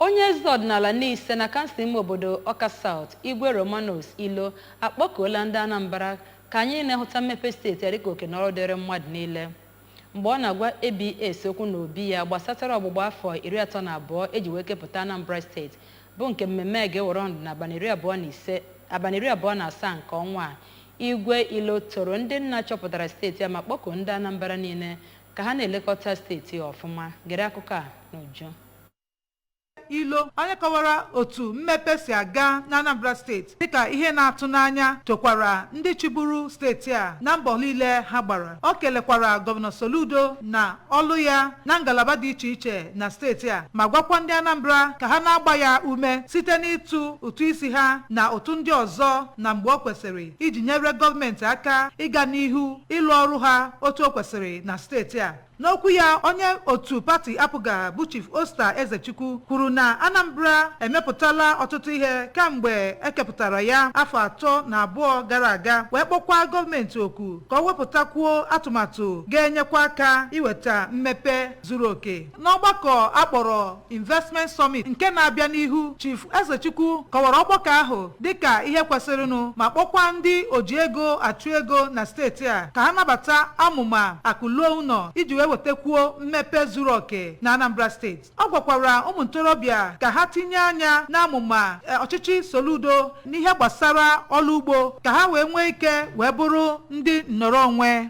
Onye eze ọdịnala Nise na kansụl ime obodo Ọka South, Igwe Romanus Ilo, akpọkuola ndị Anambra ka anyị na-ehụta mmepe steeti a dịka oke na ọrụ dịrị mmadụ niile. Mgbe ọ na-agwa ABS okwu n'obi ya gbasatara ọgbụgba afọ 32 eji wee kepụta Anambra Steeti, bụ nke mmemme a ga-ewere ọnọdụ n'abalị 25, abalị 27 nke ọnwa a, Igwe Ilo toro ndị nna chọpụtara steeti a ma kpọkuo ndị Anambra niile ka ha na-elekọta steeti a ọfụma. Gere akụkọ a n'uju. Ilo, onye kọwara otu mmepe si aga n'Anambra Steeti dịka ihe na-atụ n'anya, tokwara ndị chịburu steeti a na mbọ niile ha gbara. O kelekwara Gọvanọ Soludo na ọlụ ya na ngalaba dị iche iche na steeti a, ma gwakwa ndị Anambra ka ha na-agba ya ume site n'ịtụ ụtụ isi ha na ụtụ ndị ọzọ na mgbe o kwesịrị, iji nyere gọọmenti aka ịga n'ihu ịlụ ọrụ ha otu o kwesịrị na steeti a. N'okwu ya, onye otu pati APGA bụ Chief Osita Ezechukwu kwuru na Anambra emepụtala ọtụtụ ihe kamgbe ekepụtara ya afọ 32 gara aga, wee kpọkwa gọọmenti oku ka ọ wepụtakwuo atụmatụ ga-enyekwa aka iweta mmepe zuru oke. N'ọgbakọ akpọrọ Investment Summit nke na-abịa n'ihu, Chief Ezechukwu kọwara ọgbakọ ahụ dịka ihe kwesịrịnụ, ma kpọkwa ndị oji ego achụ ego na steeti a ka ha nabata amụma akụluo ụlọ iji wee wetakwuo mmepe zuru oke na Anambra Steeti. Ọ gwakwara ụmụ ntorobịa ka ha tinye anya n'amụma ọchịchị Soludo n'ihe gbasara ọrụ ugbo, ka ha wee nwee ike wee bụrụ ndị nnọrọ onwe.